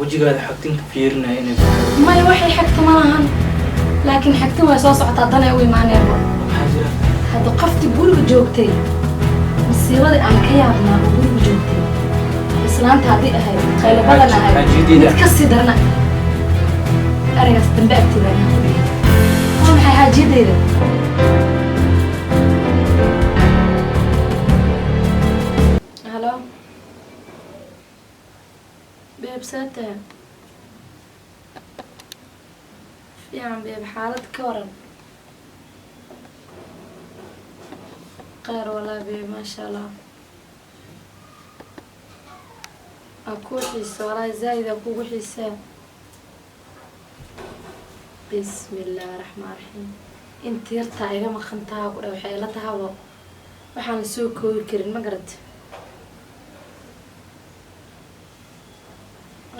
Wejigaada xagtinka fiirinaya inay baxdo. Maya, waxay xagta ma lahan, laakiin xagtin way soo socotaa, danay u imaaneenba. Maxaa jira? Hadda qofti guriga joogtay, masiibadii aan ka yaabnaa oo guriga joogtay, islaanta haddii ahayd qaylo badan ahayd. Xaajiyadeyda. Mid kasii darna ereygaas dambe agteeda ayaan ku dhihi. Waa maxay xaajiyadeyda? Hello babe, see tahay? Fiican babe, xaalad ka waran? Khayr walaa babe, maasha Allah. Aa kuu xiisa walaahi, zaaid aa kugu xiisaa. Bismi illaahi raxmaan raxiim. Inta yartaa iga maqan taha ku dha, waxay ila tahabo waxaan la soo koobi karin, ma garat?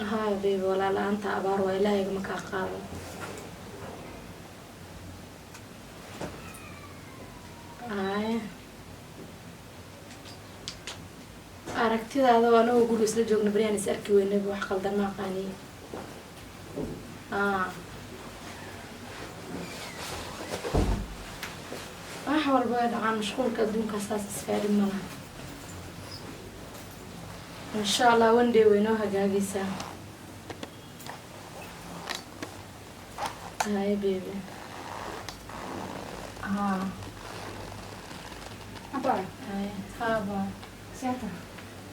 Haa babe, walaa la-aanta abaar waa, ilaahay igama kaa qaado. Ay, aragtidaada oo anagoo guriga isla joogna baryaan is arki weynaba, wax qaldan ma aqaaniye. Aa, wax walba way dhacaan, mashquulka adduunka saas iskaadhin ma laha. Insha Allah one day way noo hagaagaysaa. Haye baby, haa. Abaa, haye, haa ba. Seeta.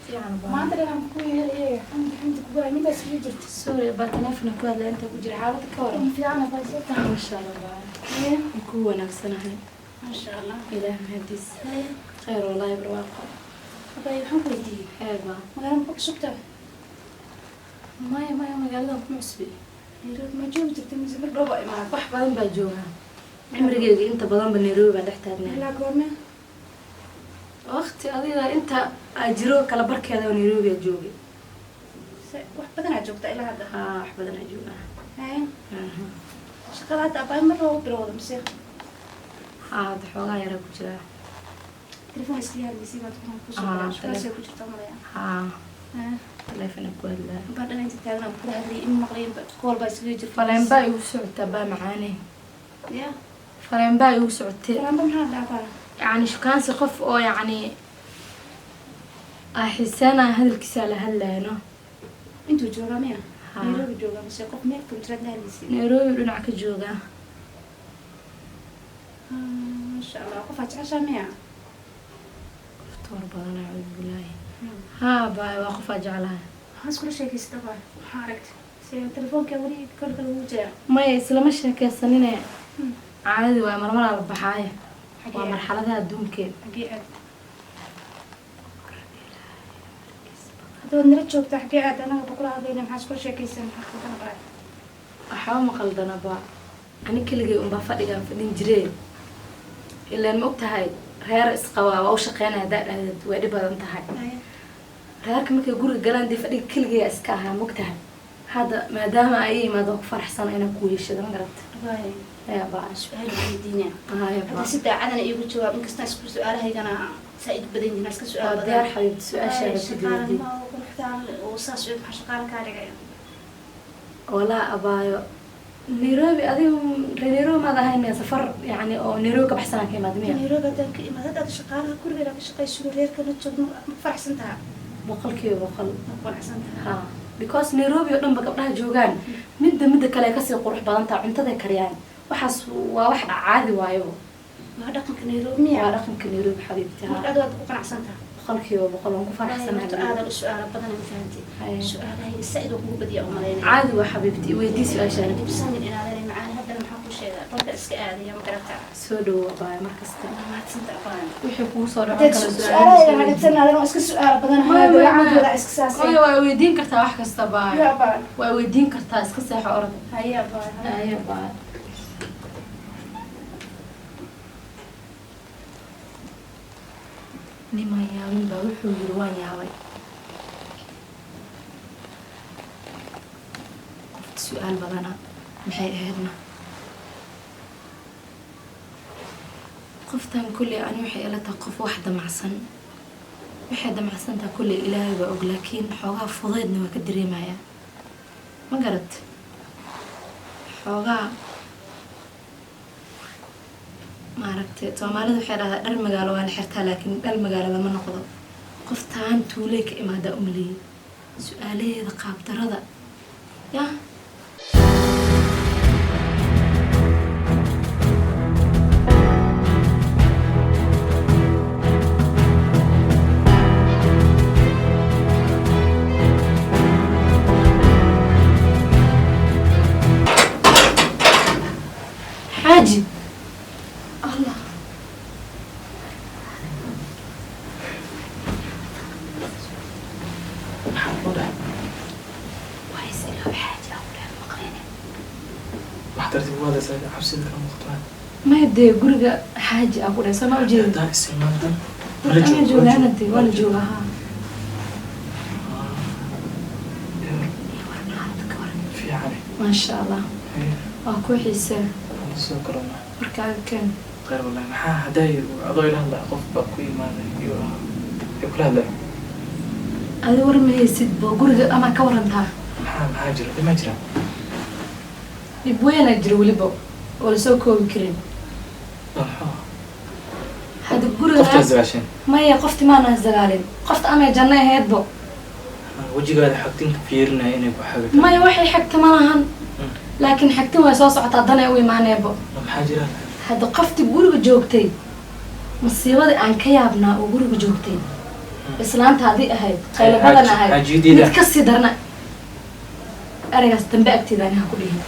Fiican ba. Maanta dhan ku yeerayay, xamdi xamdi ku baray midaas igu jirta. Sorry baa, teleefona ku hadlaya inta ku jira. Xaaladda ka waran? Fiican abaa, seeta. Masha Allah ba. Haye, waan ku wanaagsanahay. Masha Allah. Ilaah mahadiis. Haye, khayr wallahi, barwaaqo. Abaa, waxaan ku weydiiyey. Xeer ba. Magaalada ma ku cusubtaa? Maya maya, magaaladan kuma cusbi. Nairobi ma joogi jirtay mise mar dhow baa imaatay? Wax badan baa joogaa, cimrigeyga inta badanba Nairobi baan dhex taagnaa. Ilaa goorme? Waqti adiga inta aa jiro kala barkeeda oo Nairobi aa joogay. Wax badan aa joogtaa ilaa hadda. Haa, wax badan aa joogaa. Haye, shaqada hadda abaa mar loogu bilowda mise? Haa, hadda xoogaa yaraa ku jiraa. Telefoon iska hadlaysay baad ku soo Ah, galay. Shaqadaas ku jirta malaya. Haa. Haye, teleefona ku hadlaa. Abaa dhan inta taagan aan kula hadlayay in maqlayn kool baa iskaga jirta. Faleenbaa igu socotaa baa macaane. Ya. Faleenbaa igu socotay. Falaanba maxaa dhaafaa? Yacni shukaansi qof oo yacni aa xiiseynaya hadalkiisa la hadlayno. Intuu joogaa miya? Haa. Nairobi joogaa mise qof meel fog jiraad la hadlaysay? Nairobi dhinac ka joogaa. Masha Allah, qof aad jeceshaa miya? Qofta war badan, acuudu bilaahi. Haa baay, waa qof aa jeclahay. Maxaa iskula sheekaysata baa? Maxaa aragtay? Si telefoonka weli kolka lagu jiraa. Maya, islama sheekeysanine. Caadi waay, marmaraa la baxaaye. Xagee waa aad? Marxaladaha adduunkeed. Xagee aad? Hadda waad nala joogtaa, xagee aad? Anaga ba kula hadlayna, maxaa iskula sheekaysan? Maxaa khaldana baa? Waxba ma qaldanaba, ani keligay unbaa fadhigaan fadhin jiree. Ilaan ma og tahay, reer isqabaa waa u shaqeynaya haddaa dhahdeed way dhib badan tahay. Reerka markay guriga galaan dee fadhiga keligay iska ahaa, ma og tahay? Hadda maadaama ay ii yimaado, ku faraxsana inaan ku weeshado, ma garata? Abaaye, yaa baa. Su-aal weydiinaya. Haya Hadda baa. Si daacadana iigu jawaab, inkastaa isku su-aalahaygana saa-id badan yihiin, iska su-aal Waa badan. diyaar xabiibti, su-aashaada ku diiday. Shaqaalanimo quruxdaan oo saas u eg, maxaa shaqaala kaa dhigay? Walaa abaayo, Nairobi adiga reer Nairobi maad ahayn miya? Safar yacni oo Nairobi ka baxsanaa ka imaad miya? Nairobi haddaan ka imaad, hadda aad shaqaalaha gurigeeda ka shaqayso, reerkana joogno, ma faraxsan taha? 100%. Ma faraxsan taha? Ha, because Nairobi oo dhan ba gabdhaha joogaan midda midda kale ay kasii qurux badan tahay, cuntaday kariyaan, waxaas waa wax caadi waayo. Waa dhaqanka Nairobi miya? Waa dhaqanka Nairobi xabiibti. Marka Ha. aad waad ku qanacsan taha? 100% waan ku Horta faraxsanahay. aadan u su-aalo badan, ma fahantay? Haye. Su-aalahayga saa-id oo kugu badiya u malaynaya. Caadi waa xabiibti, weydii su-aashaan. Dhibsanin inaadan macaan. Haddana maxaa ku sheegaa, qolka iska aadaya, ma garataa? Soo dhawo abaayo mar kasta. Mahadsanta aqaan. Wixii kugu soo dhaco Haddaad kale su-aalahayga ha dhibsanaadan, waa iska su-aalo badan. Maya, maya, maya. Dabeecadooda iska saasay. Maya, waa weydiin kartaa wax kasta baayo. Ya baa. Waa weydiin kartaa, iska seexo orda. Haya baa. Haya baayo. Nimaan yaabin baa wuxuu yiri waan yaabay. Qofta su-aal badana maxay ahaydna? Qoftan kulley ani waxay ila tahay qof wax damacsan. Waxay damacsantaha kulley Ilaahay baa og, laakiin xoogaa fudaydna waa ka dareemayaa. Ma garat, xoogaa maaragtay Soomaalida waxay dhahdaa dhar magaalo waa la xirtaa, laakiin dhal magaalo lama noqdo. Qoftaan tuuley ka imaadaa umaleeyay su-aalaheeda qaabdarada yaa. Xaaji, Allah. Maxaa ku dhahay? Waa is iloob, xaaji, aan ku dhahay maqleyne. Wax tartiib u hadlaysaa, cabsida kala muuqato. Maya dee, guriga xaaji aan ku dhahay, soo ma ujeedin? Hadaa ismaantan. Dad ama joogaana dee, waa la joogaa haa. Fiican. Maasha Allah, waa ku xiisee. Sidoo kale ma. Warkaaga keen. Khayr wallahi. Maxaa hadday adoo ila hadlaya qof baa ku imaaday iyo ee kula hadlaya? Adi war ma haysid bo, guriga amaa ka warantaa? Maxaa jira? Dhimaa jira? Dhib weynaa jira weliba oo lasoo koobi karin. Maxaa? Hadda guriga Qoftaas dagaasheen? Maya, qofti maana isdagaalin, qofta amay janno ahaydbo. Wejigaada xagtinka fiirinaya inay ku xagato. Maya, waxay xagta ma lahan, laakiin xagtin way soo socotaa, danay u imaaneebo. Maxaa jira? Hadda qofti guriga joogtay, masiibadii aan ka yaabnaa oo guriga joogtay, islaantaadii ahayd, qaylo badan ahayd. Xaajiyadeyda. Mid kasii darna, ereygaas dambe agteeda aniha ku dhihin.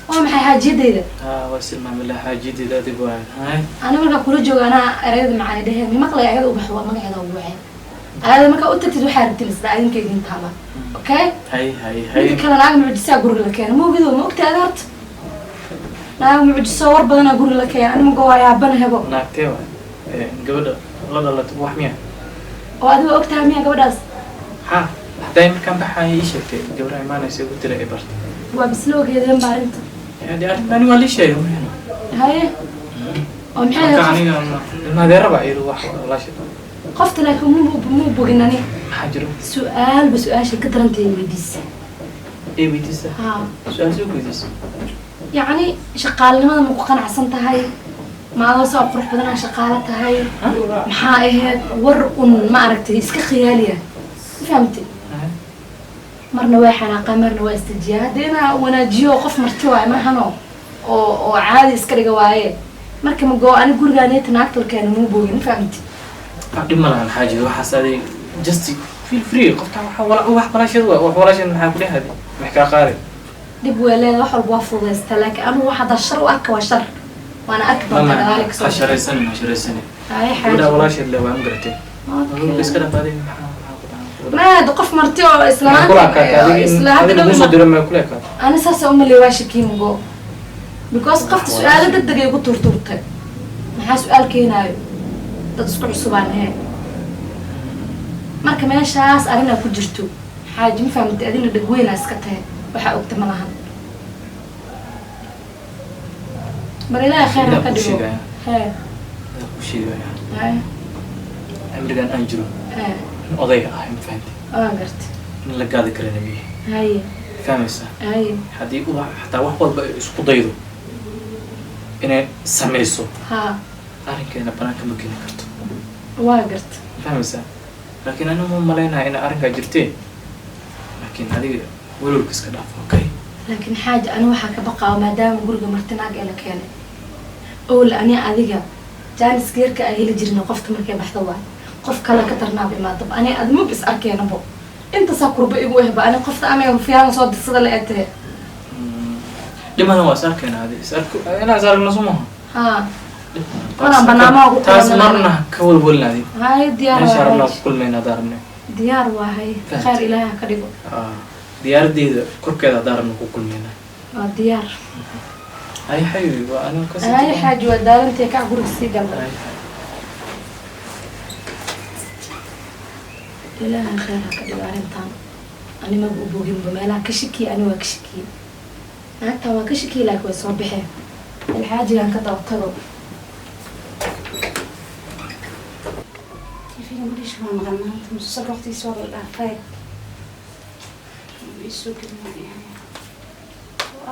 Waa maxay xaajiyadeyda? Haa, waa silmaamila xaajiyadeyda adigu waa hay. Ani markaa kula jooga anaa ereyada macaani dheheen mi maqlaya. Ayada ubax waa magaceeda ugu wacay. Ayada markaa u tagtid waxaa rabtin isla adinka idin taala, okay? Hay hay hay. Midka kale, naag mucjisaa guriga la keena, ma ogido? Ma ogtahay ada horta naag mucjiso war badanaa guriga la keena? Ani mago waa yaabana hebo. Naagtee waa gabadha la dhalatay wax miya? Oo adiga ogtahay miya gabadhaas? Ha, hadday markaan baxaya ii sheegtay gabadha imaanaysa igu tira ay bartay. Waa bisla ogeedeen ba arrinta. Hadi arrintan waa lii sheegay mayno. Haye, oo maxay Marka ahayd? Aniga ilma adeeraba iyadu wax walaasha. Qofta laakiin muu bogin ani. Maxaa jiro? Su-aalba su-aashay ka darantay weydiisa. Ee, weydiisa? Haa. Su-aal soo weydiisa? Yacni shaqaalinimada ma ku qanacsan tahay? Ma adoo saa qurux badanaa shaqaalo tahay? Maxaa ahayd war un ma aragtay iska khiyaaliya, ma fahamtay? Marna waa xanaaqaa, marna waa istajiyaa. Hadda inaa wanaajiyo qof marti waaye mahano oo caadi iska dhiga waaye. Marka magoo ani gurigaan naagta la keena muu boogin, ma fahamtay? Dhib ma lahan xaaji, waxaas aday just feel free. Qofta waxa wala wax walaasheed waa wax walaasheed, maxaa ku dhehadi, maxay kaa qaadi? Dhib waa leeda, wax walba waa fududaystaa, laakiin anigu wax haddaa shar u arka waa shar, waana arki doontaa gadaali kasoo. Ha sharaysanin, ha sharaysanin. Haye. Gabadha Xaaji. Walaasheed le waa, ma garatay? Okay. Iska dhafaaday, maxaa ku dhacay? Maad qof marti oo Maxaa kula ekaatay islaan adiga? Isla hadda Adiga dhow kusoo diro ma kula ekaatay? Ani saasa umaleey, waa shakiimugo, because qofta su-aalo degdeg ay ku turturtay. Maxaa su-aal keenaayo? Dad isku cusubaan ahe. Marka meeshaas arrinaa ku jirto, xaaji, ma fahamtay? Adina dhegweynaa iska tahay, waxaa ogta ma lahan. Bal Ilaahay khayr ha Ilaa ka kuu dhigo. sheegaya. Hee. Ilaa kuu sheegaya. Hee. Cimrigan aan jiro Hee. in odayga ahay, ma fahantay? Waan gartay. In la gaadi karana miyi. Haye. Fahmaysaa? Haye. Haddii ubax xataa wax walba ay isku daydo inay samayso, haa, arrinkeena banaanka ma keeni karto. Waa gartay. Ma fahmaysaa? Laakiin anigu ma malaynaya inay arrinkaa jirtee, laakiin adiga welwelka iska dhaaf, okay? Laakiin xaaji, ani waxaa ka baqaa maadaama guriga marti naag ee la keenay owla ani adiga jaaniska yarka ay heli jirna, qofta markay baxda waay qof kale ka tarnaaba imaadaba, ani ad mub is arkeenabo, intaasaa kurba igu ehba ani qofta ama fiyaana soo dirsada la egtahe. Dhimana waa is arkeena, adi is arko inaa is aragno soo maha? Haa. Walaan barnaamijka ku Taas kulanana. marna ka welwelin adi. Hay, diyaar. Meesha waa rabnaa xaaji. ku kulmayna haddaan rabnay. Diyaar waahay. Fahantay. Khayr Ilaahay ha ka dhigo. Diyaaradeyda korkeeda haddaan rabna ku kulmaynaa. Waa diyaar. Hay xabibi, waa aniga kasii Hay. tagaa. Xaaji, waa daalantay, kac guriga sii galba. Hay, hay. Ilaahay khayr ha ka dhigo arrintan. Ani maba u boginba, meelaha ka shakiye, ani waa ka shakiyey naagtan, waa ka shakiyey, laakiin way soo baxeen. Ilxaajigan ka daba tago. TV-ga madhiisha waa maqan maanta, musalsal waqtigiisa waa la dhaafay. Isoo gelinayaa.